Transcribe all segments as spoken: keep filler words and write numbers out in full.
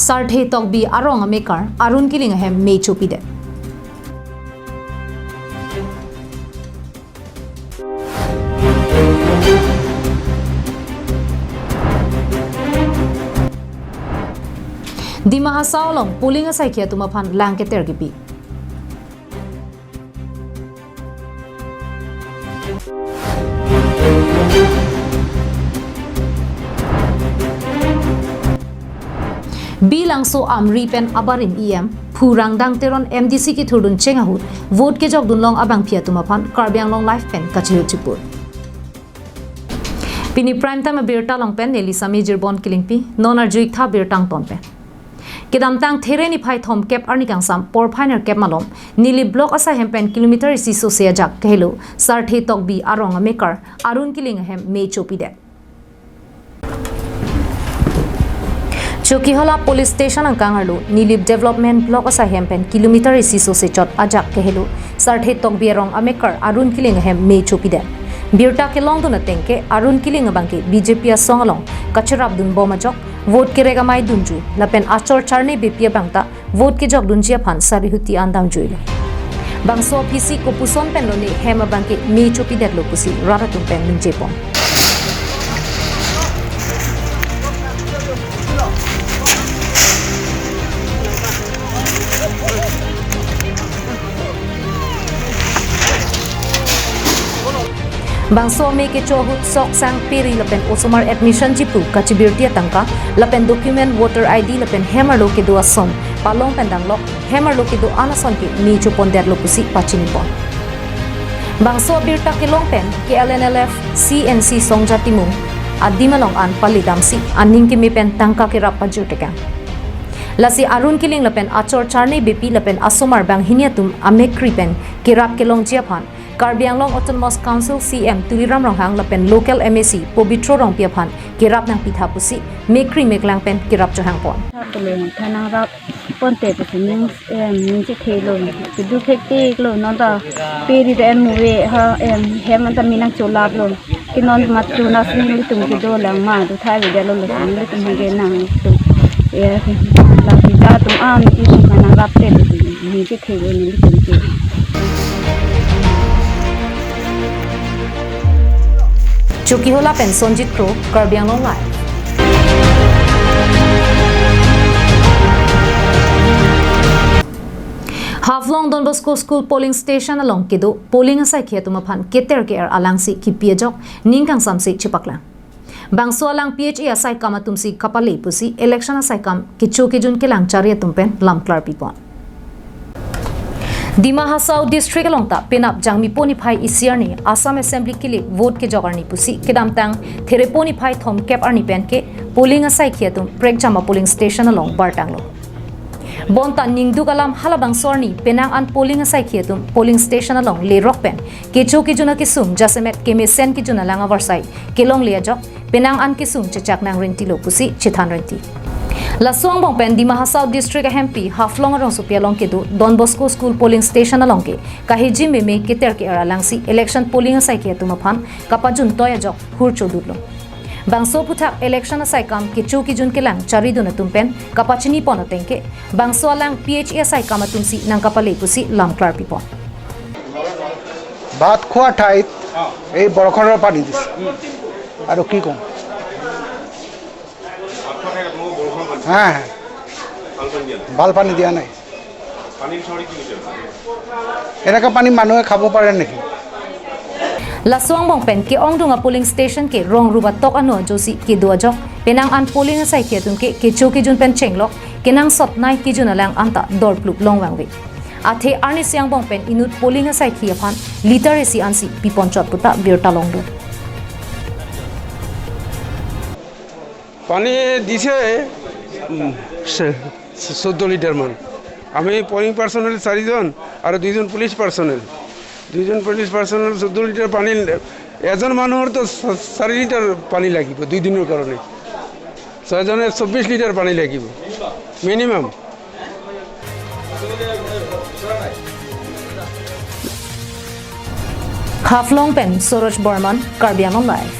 Sarthe Tokbi arong amekar Arun Killing ahem me chopidet. Dima Hasao along polling asaikhi atum aphan lang keter kipi. Bilangso Amri pen abarim E M Phu Rangdang Teron M D C kethurdun cheng ahut vote kejokdun long abangpi atum aphan Karbi Anglong Live pen kachihut chipur. Pini Prime Time abirta along pen neli Sami Jirbon Killingpi, non arju-ik tha birta angton pen. Kedamtang There niphai thomkep arni kangsam porphai nerkep malom Nilip Block asaihem pen kilometer isi sose ajak kehelo Sarthe Tokbi arong amekar Arun Killing ahem me chopidet. Chokihola Police Station angkang arlo Nilip Development Block asaihem pen kilometer isi sose chot ajak kehelo Sarthe Tokbi arong amekar Arun Killing ahem me chopidet. Birta kelongdun atengke Arun Killing abangke B J P asong along kacherapdun bom ajok vote kerek amei dunjui lapen achor charne bepi abangta vote kejokdunji aphan sarihuti an damjuilo. Bangso aphisi kopuson pen lone hem abangke me chopidetlo pusi rat atum pen ningjepon. Bangso me kecho ahut sok sang peri lapen osomar admission chipu kachibirti atangka lapen document voter I D lapen hem arlo kedo ason palong pen danglok hem arlo kedo an ason ke me chopondetlo pusi pachinipon. Bangso abirta kelong pen K L N L F C N C Songja Timung adim along an pali damsi aning keme pen tangka kerap pajirtekang. Lasi Arun Killing lapen achor charne bepi lapen asomar banghini atum amekkri pen kerap kelongji aphan Karbi Anglong Autonomous Council C M Tuliram Ronghang lapen local M A C Pobitro Rongpi aphan kerap nangpitha pusi mekkri meklang pen kerap chohangpon. Tha kele thanang rap ponte pusi ning, em, ning chethelo. Kedo phekteklo, non ta peri ta en muve ha, em, hem anta me nangcholaplo. Ke non matu nasi nelitum kedo lang ma do thai vedetlo, lo nelitum hage nangtum. Ya, la kita tum an itum mana rapte ning chethelo nelitum ke. Chokihola pen Sonjit Kro, Karbi Anglong Live. Haflong Don Bosco School polling station along kedo polling asaikhi atum aphan keter ke-er alangsi kipi ajok ning kangsamsi chepaklang. Bangso alang P H E asaikam atumsi kapale pusi election asaikam kecho kejun kelang chari atum pen lam klarpipon. Dima Hasao District along ta penap Jangmi po niphai isi arni Assam Assembly kelip vote kejok arni pusi kedamtang There po niphai thomkep arni pen ke polling asaikhi atum prekjam apolling station along bartanglo. Bonta ningduk alam halabangso arni penang an polling asaikhi atum polling station along lerok pen kecho kejun akesung jasemet kemesen kejun alang avarsai kelongle ajok penang an kesung chechak nangrentilo pusi chethan renti. Laso angbong pen Dima Hasao District ahempi Haflong arongsopi along kedo Don Bosco School polling station along ke kahiji meme keter ke-er alangsi election polling asaikhi atum aphan kapajun toi ajok hur chodutlo. Bangso aphuthak election asaikam kecho kejun kelang charidun atum pen kapachinipon atengke bangso alang P H E asaikam atumsi nangkapale pusi lam klarpipon. ভাত খোৱা ঠাইত এই বৰষুণৰ পানী দিছে। আৰু কি ক'ম? হা, হা। ভাল পানী দিয়া নাই। এনেকুৱা পানী মানুহে খাব পাৰে নেকি? Laso angbong pen ke-ongdung apolling station ke rong ruba tok ano ajosi kedo ajok penang an polling asaikhi atum ke kecho kejun pen chenglok kenangsot nei kejun alang anta dorplup longvangve. Athe arnisi angbong pen inut polling asaikhi aphan litre isi ansi piponchot puta birta longdun. পানী দিছে, উম, চে-, চৈধ্য লিটাৰমান। আমি polling personal চাৰিজন আৰু দুইজন police personal. দুইজন পুলিচ পাৰ্চনেল চৈধ্য লিটাৰ পানী, এজন মানুহৰ তো চা-, চাৰি লিটাৰ পানী লাগিব দুই দিনৰ কাৰণে। ছয়জনে চৌব্বিছ লিটাৰ পানী লাগিব minimum. Haflong pen Soroj Borman, Karbi Anglong Live.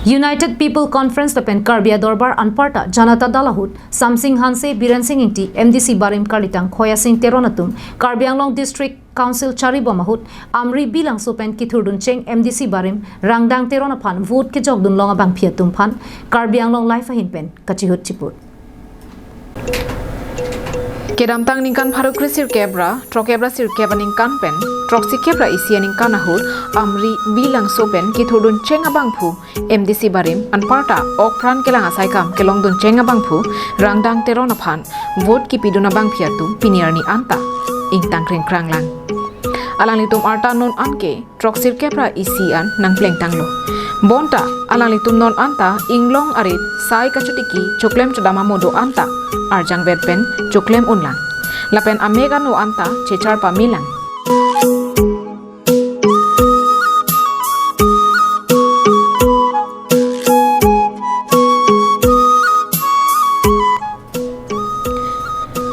United People Conference lapen Karbi Adorbar anparta Janata Dal ahut Samsing Hanse, Biren Sing Ingti, M D C barim Karlitang Khoyasing Teron atum Karbi Anglong District Council charibom ahut Amri Bilangso pen kithurdun cheng M D C barim Rangdang Teron aphan vote kejokdun long abangphi atum aphan Karbi Anglong Live ahin pen kachihut chiput. Kedamtang ningkan pharo kre sirkep ra throkkep ra sirkep aningkan pen throksi kep ra isi aningkan ahut Amri Bilangso pen kithurdun cheng abangphu M D C barim anparta ok pran kelang asai kam kelongdun cheng abangphu Rangdang Teron aphan vote kipidun abangphi atum pini arni anta ingtang krengkrang lang. Alanglitum arta non anke throksirkep ra isi an nangplengtanglo. Bonta alanglitum non anta inglong arit sai kachotiki choklem chodam amo do anta arjangvet pen choklem unlang. Lapen amek ano anta chechar pamelang.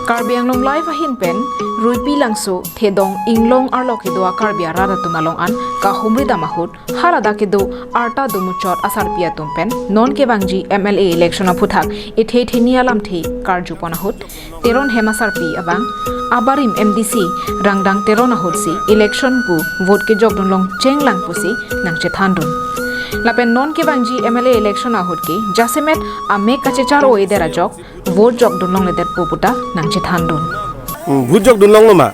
Karbi Anglong Live ahin pen Ruipi Langso, Thedong Inglong arlo kedo a-Karbi arat atum along an kahumri dam ahut, haladak kedo arta domuchot asarpi atum pen non kevangji M L A election aphuthak ethe theni alamthe karjupon ahut, Teron hem asarpi abang abarim M D C Rangdang Teron ahutsi election pu vote kejokdun long chenglang pusi nangchethandun. Lapen non kevangji M L A election ahut ke jasemet amek kachechar o-eder ajok vote jokdun longledetpo puta nangchethandun. Hmm, vote jokdun longlo ma?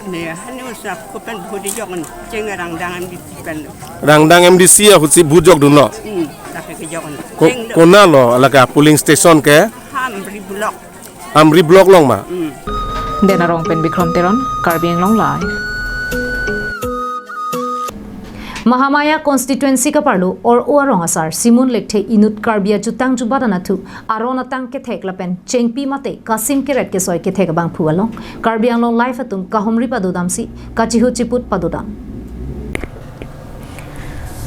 Ne, hani usap ko pen vote jokdun, cheng Rangdang M D C pen. Rangdang M D C ahutsi vote jokdunlo? Hmm, lake kejokdun. Ko-, cheng lo. Konatlo, lake polling station ke? Amri Block. Amri Block along ma? Hmm. Denarong pen Bikrom Teron, Karbi Anglong Live. Mahamaya constituency kaparlo Or-o arong asar Simun Lekthe inut Karbi ajutang jubat anatthu aron atang kethek lapen chengpi mate kasim keret kesoi kethek abangphu along Karbi Anglong Live atum kahumri padodamsi kachihut chiput padodam.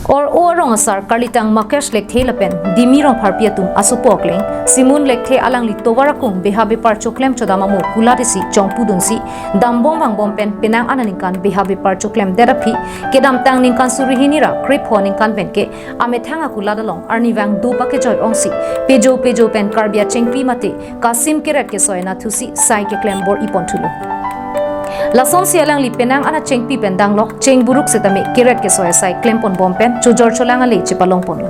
Or-o arong asar Karlitang Makesh Lekthe lapen Dimi Rongpharpi atum asopo akleng Simun Lekthe alangli tovar akung beha bepar choklem chodam amo kulat isi chongpudunsi dambom vangbom pen penang aningkan beha bepar choklemdet aphi kedamtang ningkan suri hini ra krepho aningkan penke amethang akulat along arnivang do pakejoi ongsi pejo pejo pen Karbi achengpi mate kasim keret kesoi anatthusi sai keklem bor-iponthulo. Lasonsi alangli penang anachengpi pen danglok chengburuk setame keret kesoi asai klemponbom pen chojor cholang ale chepalongponlo.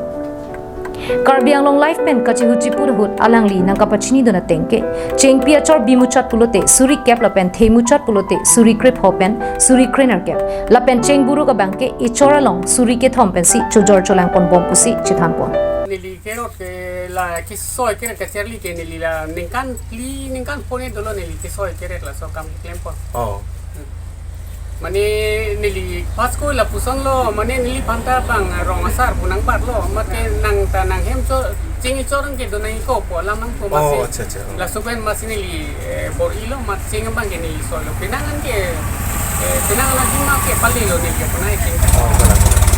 Karbi Anglong Live pen kachihut chiput ahut alangli nangkapachinidun ateng ke chengpi achor bimuchot pulote suri kep lapen themuchot pulote suri krepho pen suri krenerkep lapen chengburuk abangke echor along suri kethom pensi chojor cholangponbom pusi chethanpon. Neli kerot ke la kesoi keret kacharli ke neli la ningkan phli ningkan phongo dolo neli kesoi keret laso akam klempon. Oh. Hmm. Mane neli pas ko lapusonlo, mane neliphan ta bang rong asar pu nangparlo, mate nang ta nanghem cho, cheng echor ke do nangkokpo alam nangpo. Oh, masi. Acha, acha. Laso pen masi neli, eh, bor-ilo, masi cheng abangke neli soilo. Penang anke, eh, penang anke ma ke palilo neli ke penang cheng. Oh, kalang, kalang.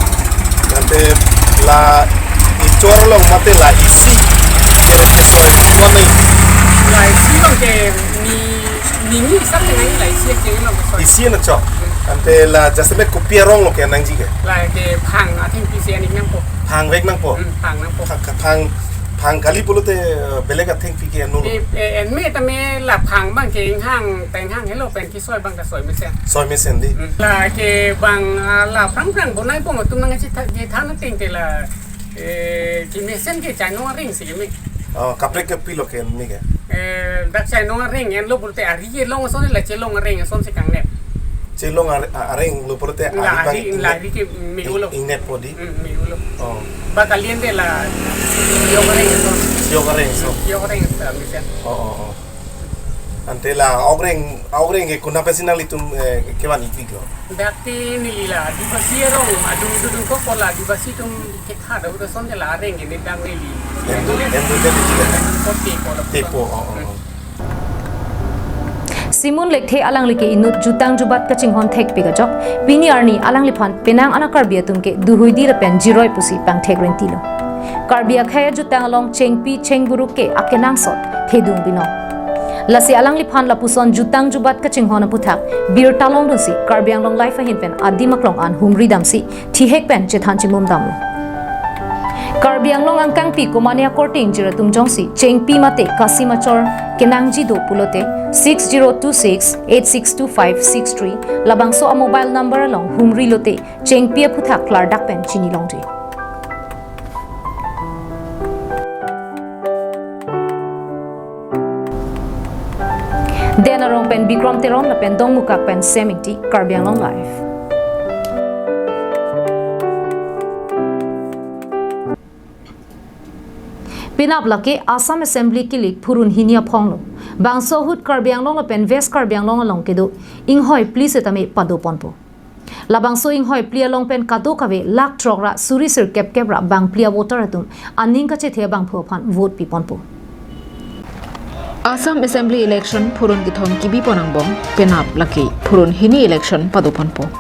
Ante la echor along mate la isi. Keret kesoi. Kone. La isi along ke ni, ni, ni isi ke nang la isi cheng along kesoi. Isi na chok. Hmm. Ante la jasemet kopi aronglo kenangji ke? La ke phang athengpi si aning nangpo. Phangvek nangpo? Hmm, phang nangpo. Pha-, ka-, phang, phang kali pulote, eh, belek athengpi ke anlo? Eh, eh, en me tame la phang abangke inghang, ta inghang helo pen kesoi abang ta soi mesen. Soi mesen dei. Hmm. La ke bang, ah, la phrang phrang bonai bom atum nangchetha-, chethan ateng ke la, eh, kemesen ke chainong areng si keme. Oh, kaprek ke pilo ke en me ke? Eh, dak chainong areng enlo pulote ari kelong ason la chelong areng asonsi kangnep. Chelong are-, a-, areng lo pulote la ari ari, bang la ingnep, ari ke me-olo. Ing-, ingneppo dei? Hmm, me-olo. Oh. Ba kalian de la yok areng ason. Yok areng ason. Yok areng ason, mesen. Oh, oh, oh. Ante la ogreng, ogreng ke konat pensi nanglitum, eh, kevan-ikpiklo? Dak te neli la Adivasi arong, adung dudung kok la Adivasi atum ketha do ason ke la areng ke ne dak neli. Endu, endu de neli. Kok tepo lo. Tepo, oh, oh, oh. Hmm. Simun Lekthe alangli ke inut jutang jubat kachinghon thekpik ajok, pini arni alangliphan penang ana Karbi atum ke duhuidi lapen jiroi pusi pangthek rentilo. Karbi akhei ajutang along chengpi chengburuk ke akenangsot thedung binong. Lasi alangliphan lapuson jutang jubat kachinghon aphuthak birta longdunsi Karbi Anglong Live ahin pen adim aklong an humri damsi thihek pen chethan chimum damlo. Karbi Anglong angkangpi komane akorte ingjir atum jongsi chengpi mate kasim achor kenangji do pulote six zero two six eight six two five six three labangso a-mobile number along humri lote chengpi aphuthak klardak pen chini longji. Den Arong pen Bikrom Teron lapen Dongmukak pen Sem Ingti, Karbi Anglong Live. Penap lake Assam Assembly kilik phurun hini aphonglo. Bangso ahut Karbi Anglong lapen West Karbi Anglong along kedo inghoi phli setame padoponpo. Labangso inghoi phli along pen kadokave lakh throk ra suri sirkep kep ra bang phli a-voter atum aning kachethe abangphu aphan vote piponpo. Assam Assembly election phurun kethom kebipon angbong penap lake phurun hini election padoponpo.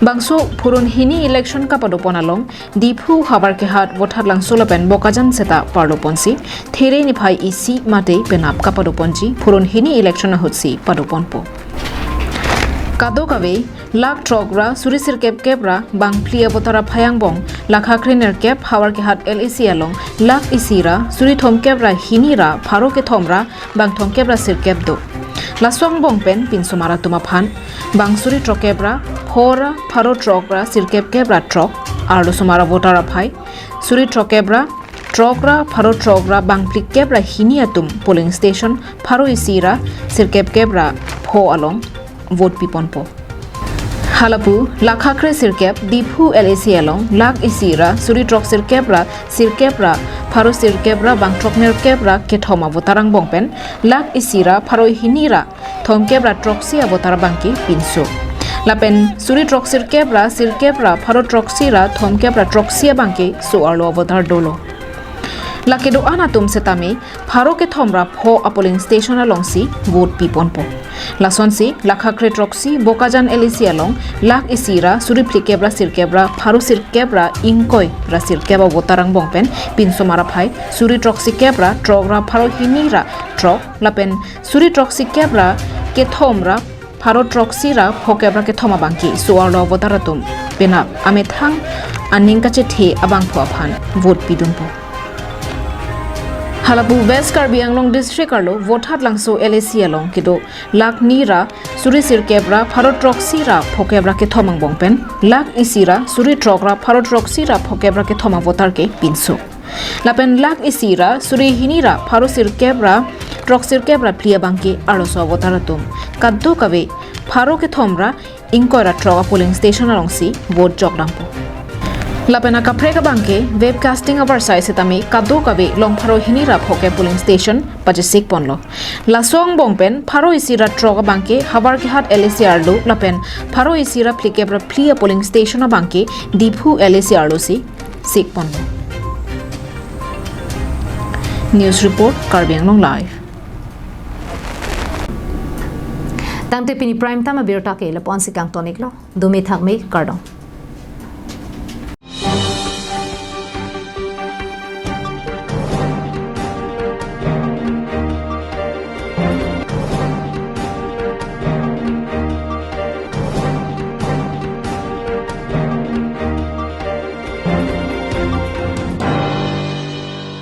Bangso phurun hini election kapadopon along Diphu, Havarkehat, Vothatlangso lapen Bokajan seta parloponsi there niphai isi mate penap kapadoponji phurun hini election ahutsi padoponpo. Kadokave lakh throk ra suri sirkep kep ra bang phli a-voter aphai angbong Lakhakre nerkep Havarkehat L A C along lakh isi ra suri thomkep ra hini ra pharo kethom ra bang thomkep ra sirkep do. Laso angbong pen pinsomar atum aphan bang suri throkkep ra pho ra pharo throk ra sirkep kep ra throk, arlosomar a-voter aphai suri throkkep ra throk ra pharo throk ra bang phlikep ra hini atum polling station pharo isi ra sirkep kep ra pho along vote piponpo. Halapu Lakhakre sirkep Diphu L A C along lakh isi ra suri throk sirkep ra sirkep ra pharo sirkep ra bang throk nerkep ra kethom a-voter angbong pen lakh isi ra pharo hini ra thomkep ra throksi a-voter abangke pinso. Lapen suri throk sirkep ra sirkep ra pharo throksi ra thomkep ra throksi abangke so-arlo a-voter dolo. Lake do-an atum setame pharo kethom ra pho a-polling station alongsi vote piponpo. Lasonsi Lakhakre throksi Bokajan L A C along lakh isi ra suri phlikep ra sirkep ra pharo sirkep ra ingkoi ra sirkep a-voter angbong pen pinsomar aphai suri throksi kep ra throk ra pharo hini ra throk lapen suri throksi kep ra kethom ra pharo throksi ra phokep ra kethom abangke so-arlo a-voter atum penap amethang aning kachethe abangphu aphan vote pidunpo. Halapu West Karbi Anglong District arlo Vothatlangso L A C along kedo lakh ni ra suri sirkep ra pharo throksi ra phokep ra kethom angbong pen lakh isi ra suri throk ra pharo throksi ra phokep ra kethom a-voter ke pinso. Lapen lakh isi ra suri hini ra pharo sirkep ra throk sirkep ra phli abangke arloso a-voter atum kadokave pharo kethom ra ingkoi ra throk a-polling station alongsi vote jokdampo. Lapen akaprek abangke webcasting avarsai setame kadokave long pharo hini ra phokep polling station pachesikponlo. Laso angbong pen pharo isi ra throk abangke Havarkehat L A C arlo lapen pharo isi ra phlikep ra phli a-polling station abangke Diphu L A C arlosi sikponlo. News report, Karbi Anglong Live. Tangte pini prime time abirta ke lapu-ansi kangtoniklo. Dome thakme, kardom.